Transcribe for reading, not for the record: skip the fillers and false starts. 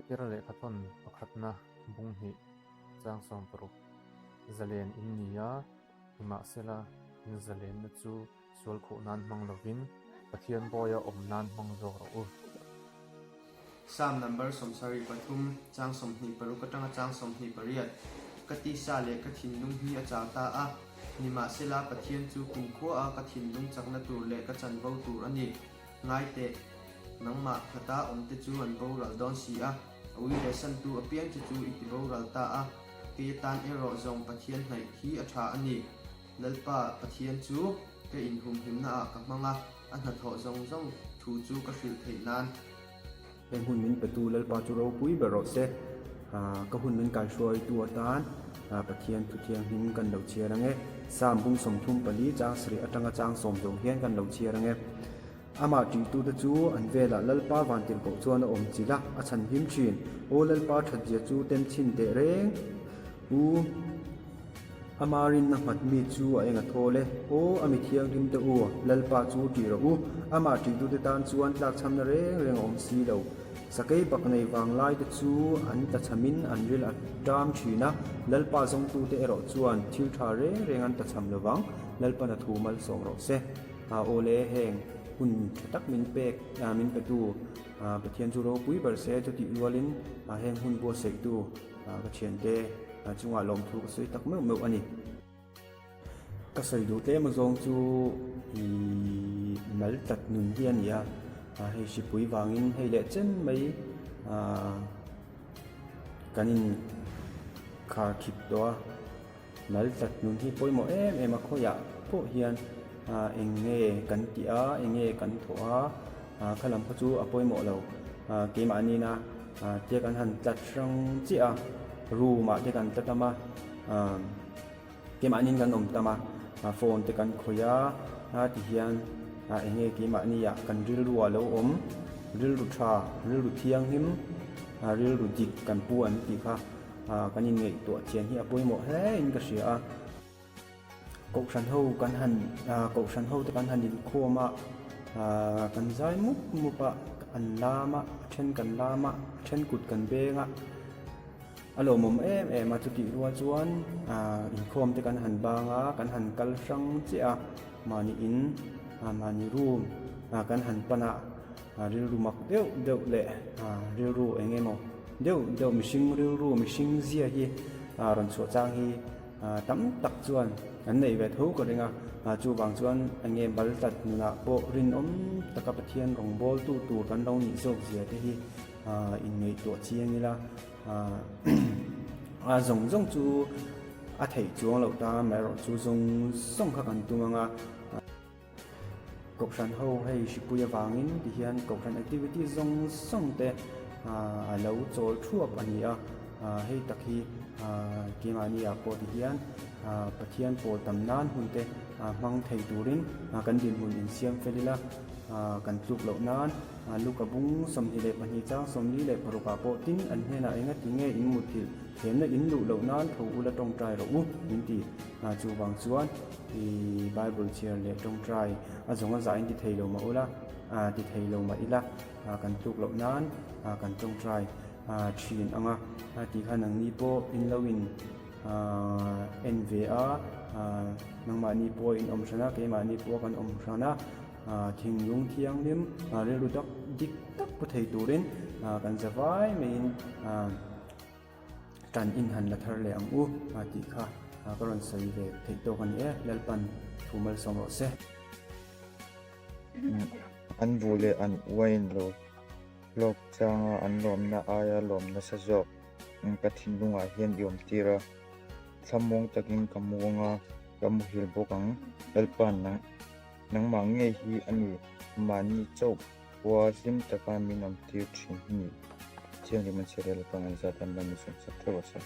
Petera lehkhathawn pakhatna bung hnih chang 60 Zalen in ni a, nimahsela in zalenna chu sual khuh nan hmang lovin Pathian bawia awm nan hmang zawk rawh u. Psalm number 73 chang 26 atanga chang 28, Ka tisa leh ka thinlung hi a chau ta a, nimahsela Pathian chu kumkhua a ka thinlung chakna tur leh ka chanvo tur a ni. Ngai teh, nangmah khata awmte chu an boral dawn si a, a ui leh santu apiang che chu i ti boral ta a, kei atan erawh zawng Pathian hnaih hi a tha a ni. Lalpa Pathian chu ka inhumhimna ah ka hmang a, a hnathawh zawng zawng thu chu ka hrilh theih nan. Heng hun min petu Lalpa chu ropui ber rawh se. Ka hun min kaihruaitu atan Pathian thu thianghlim kan lo chhiar ang e. Psalm bung 34 chang sarih atanga chang sawm zawng hian kan lo chhiar ang e. Amah ṭihtute chu an velah Lalpa vantirhkoh chuan a awm chilh a, a chhan him ṭhin. Aw Lalpa ṭhatzia chu tem chhin teh reng u. Ama rinna nghat mi chu a eng a thawl e. Aw a mi thianghlim te u, Lalpa chu ṭih rawh u. Amah ṭihtute tan chuan tlakchhamna reng reng a awm si lo. Sakei bak nei vang lai te chu an tlachhamin an ril a ṭam ṭhin a, Lalpa zawngtute erawh chuan thil ṭha reng reng an tlachham lo vang. Lalpan a thu malsawm rawh se. Aw le, heng hun ṭha tak min pek, min petu Pathian chu ropui ber se, chutih rualin heng hun buatsaihtu ka thiante chungah lawmthu ka sawi tak meuh meuh a ni. Ka sawi duh tlem azawng chu ih mal tlat nun hi a ni a, hei hripui vangin hei leh chen mai kan in kharkhip tawh a. Mal tlat nun hi pawimawh em em a, khawiah pawh hian eng nge kan tih a, eng nge kan thawh a, kha lam kha chu a pawimawh lo. Keimahniina te kan han tlat hrang chiah a, room ah te kan tlat tam a, keimahniin kan awm tam a, phone te kan khawih a, tihian eng nge keimahniah kan rilru ah lo awm, rilru tha, rilru thianghlim, rilru dik kan pu an tih kha. Kan inngaihtuah chian hi a pawimawh hle in ka hria a. Kohhran ho kan han kohhran ho te kan han inkhawm a, kan zai mup mup a, an lam a, a then kan lam a, a then kut kan beng a, a lawmawm em em a chutih rual chuan inkhawm te kan han bang a, kan han kal hrang chiah a, mahni in mahni room kan han pan a. Rilru mak deuh deuh leh rilru eng emaw deuh deuh mihring rilru mihring zia hi rawn chhuah chang hi tam tak chuan an neih ve tho ka ring a, chuvang chuan eng nge bal tlat nunah pawh rinawm taka Pathian rawngbawltu tur kan lo nih zawk zia te hi inngaihtuah chiang ila a zawng zawng chu a theih chuang loh ta amaherawhchu zawng zawng kha kan tum ang a. Kohhran ho hei hripui avangin tihian kohhran activity zawng zawng te a lo chawl thuap a ni a, hei tak hi keimahni ah pawh tihian Pathian pawl tam nan hun te hmang thei turin kan dinhmun insiam fel ila, kan tluk loh nan Luka bung 22 chang 46 ah pawh tin an hnenah engati nge in mutthilh thlemna in luh loh nan tho ula tawngtai rawh u min ti. Chuvang chuan i Bible chhiar leh tawngtai a zawng a zah in ti thei lo mah ula, ti thei lo mah ila kan tluk loh nan kan tawngtai thin ang a tih kha nangni pawh in lo in en ve a, nangmahni pawh in awm hran a, keimahni pawh kan awm hran a, thinlung thianghlim rilru tak dik tak pu thei turin kan za vai maiin Tan in han la thar leh ang u tih kha ka rawn sawi ve theih tawk a ni e, Lalpan thu malsawm rawh se. An buh leh an uain lo hlawk changa an lawmna aia lawm nasa zawk ka thinlungah hian i awm tir a, thlamuang takin ka muang a, ka muhil bawk ang. Lalpa nangmah ngei hi a ni, mahni chauh Khua hlim taka min awm tir thin hi ni. Thianghlim an chhe rel pang an zat an la mi sawm sak theuh a sa.